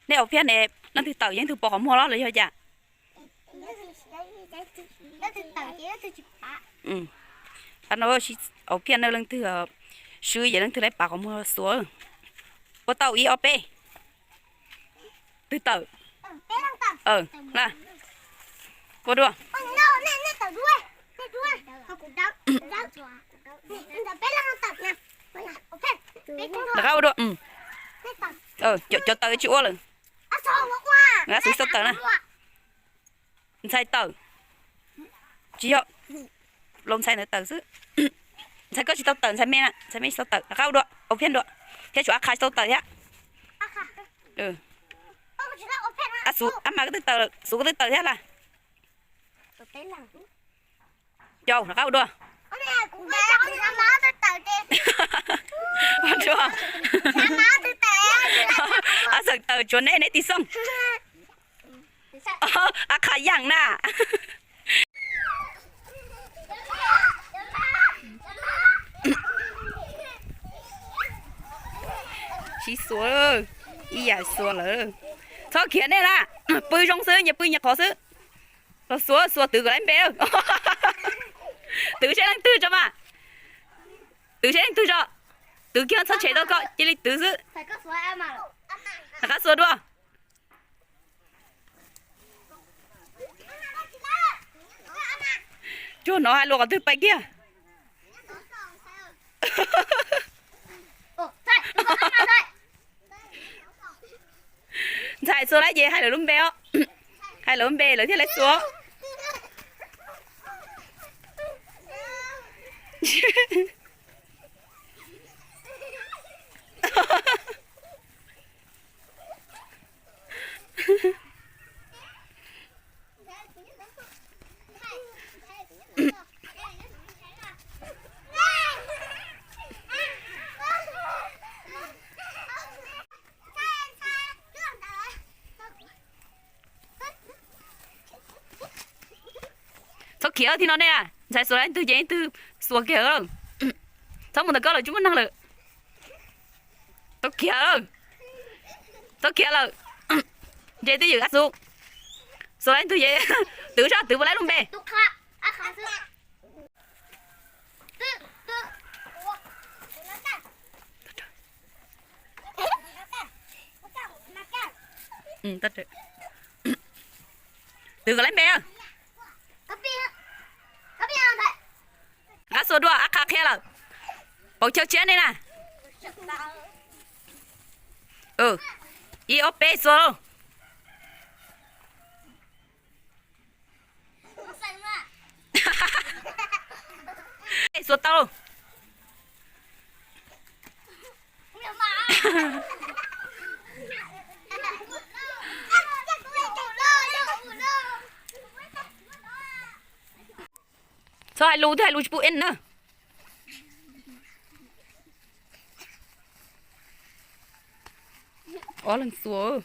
Nej aus phiaj ne, leej twg tawm yeej twg pov qhov muag los los yog cas? Qhov no aus phiaj ne leej twg swb ces leej twg lawv pav qhov muag xuav. Ua tau ib ob peb. Twg tawm? Na, ua dua. Rov qab ua dua. Cov tawm tsis ua lawm. Xub tawm na. Ntxhais tawm. Tsis yog, Laus ntxhais ntawd tawm xwb. Ntxhais koj tsis tau tawm, ntxhais me na, ntxhais me tsis tau tawm, rov qab ua dua, ua phiaj dua. Thiab tshuav Ab Qha tsis tau tawm thiab. Ab Xus, Ab Mas koj twb tawm lawm, Xus koj twb tawm thiab las. Cau, rov qab ua dua. Ab Xeem tawm tshuav neb, neb tig xoo. Ab Qha yaam na. Sib xuas, ib yam xuas lawm. Txhob khiav nej na, pw zoo xwb, nyias pw nyias qhov xwb. Los xuas, xuas twv kom lawv npe. Twv seb leej twg tso mas. Twv seb leej twg tso. Twv kiag, txhob tshem tau koj, cia li twv xwb. Rov qab xuas dua. Tsuag no hais lus qhov twg pais kiag. Ntxhais xuas lawm ces hais lawv lub npe os. Hais lawv lub npe lawv thiaj li xuas. Txhob khiav, tib no nej, ntxhais xuas leej twg ces leej twg xuas kiag lawm. Txhob mus ntawm koj lawm, tsis muaj neeg lawm. Txhob khiav lawm. Txhob khiav lawm. Ntshe twb ywm Ab Xus. Xuas leej twg ces twv seb twv puas laib lub npe. Twv kom laib npe. Rov qab xuas dua, Ab Qha qhia lawm. Paus chaw tshiab nej na. Ib ob peb xuas lauj. Xuas tau lauj. Txhob hais lus, twb hais lus tsis pub en na. Ob leeg xuas.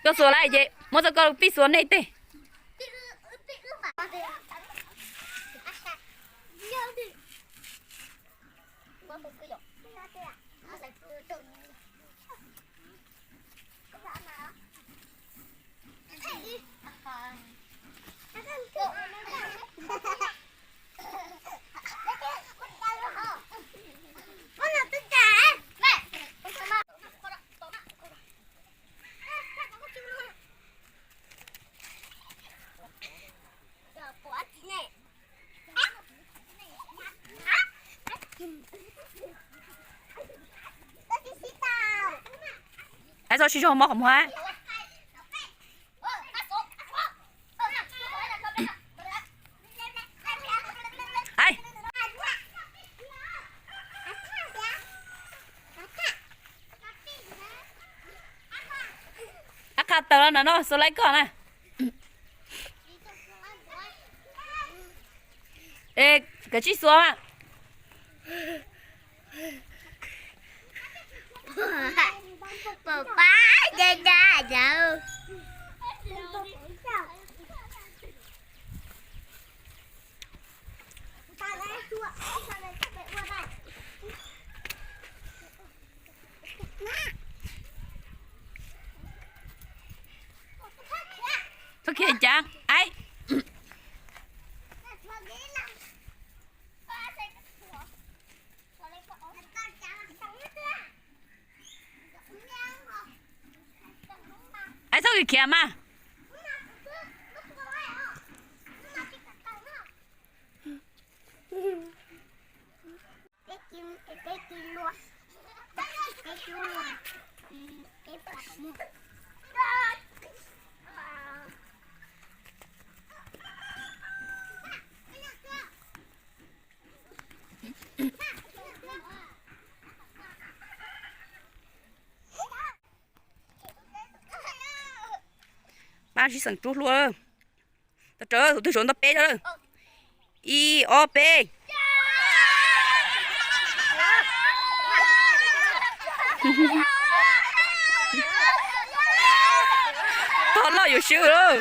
Koj xuas lawm ces muab txoj koj pib xuas nej tej. Hais txog sib zog mob qhov muag. Hais. Ab Qha tawm los no, xuas laib koj na. Kav tsij xuas mas. Kiag cas ai. Ai txhob khiav mas. Pab sib xeem rub hlua. Tau raws, tus twg suav ntau peb rau lawm. Ib ob peb. Tog loj yuav swb lawm.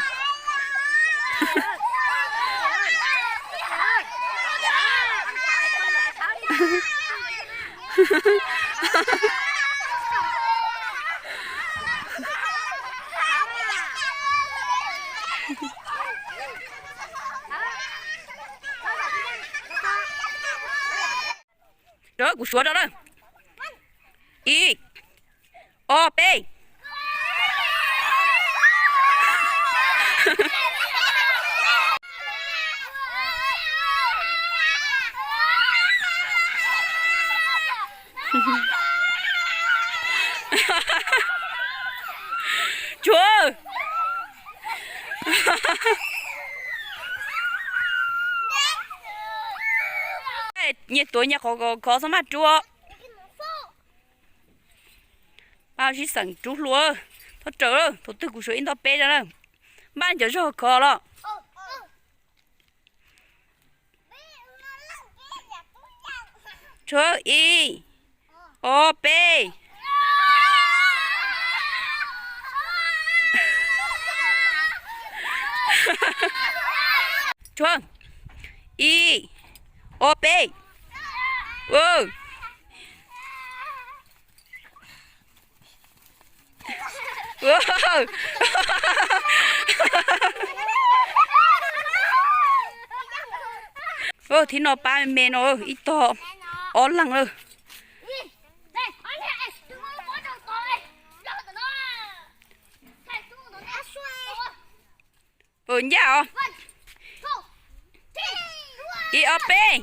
Rau kuv suav rau na. Ib ob peb. Tshuav. Nyias tuav nyias qhov khov xab maj rub. Pab sib xeem rub hlua. Txhob raws, thaum twg kuv suav ib ntau peb rau na. Npaj cov zog khov los. Tshuav ib ob peb. Tshuav ib ob peb. Thib no pab me me no ib tog ob leeg lawm. Ncaj os. Ib ob peb.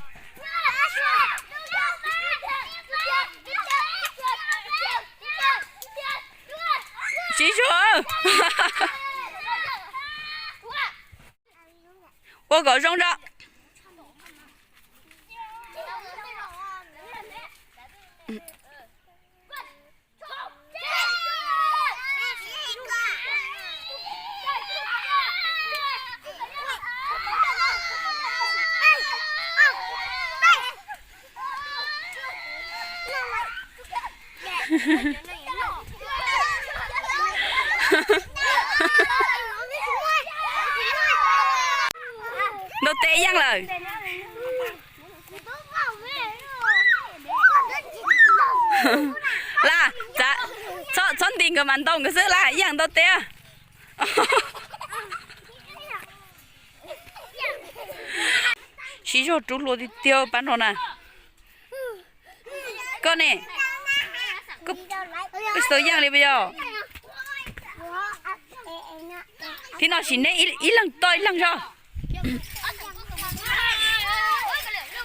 Siv zog. Ua kom zoo zog. Ntau teb yeej lawm. Laj, txhob nti nkawd mas ntau nkawd xwb, laj yeej ntau teb. Siv zog rub hlua tiag tiag pab no na. Koj ne, koj tsis tau yeej li puas yog? Thib no sim neb ib leeg toj ib leeg zog.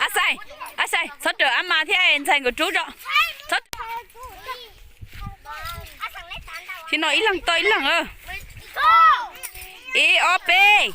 A xais, a xais, txhob raws ab mas thiab ntxhais nkawd rub tso. Thib no ib leeg toj ib leeg. Ib ob peb.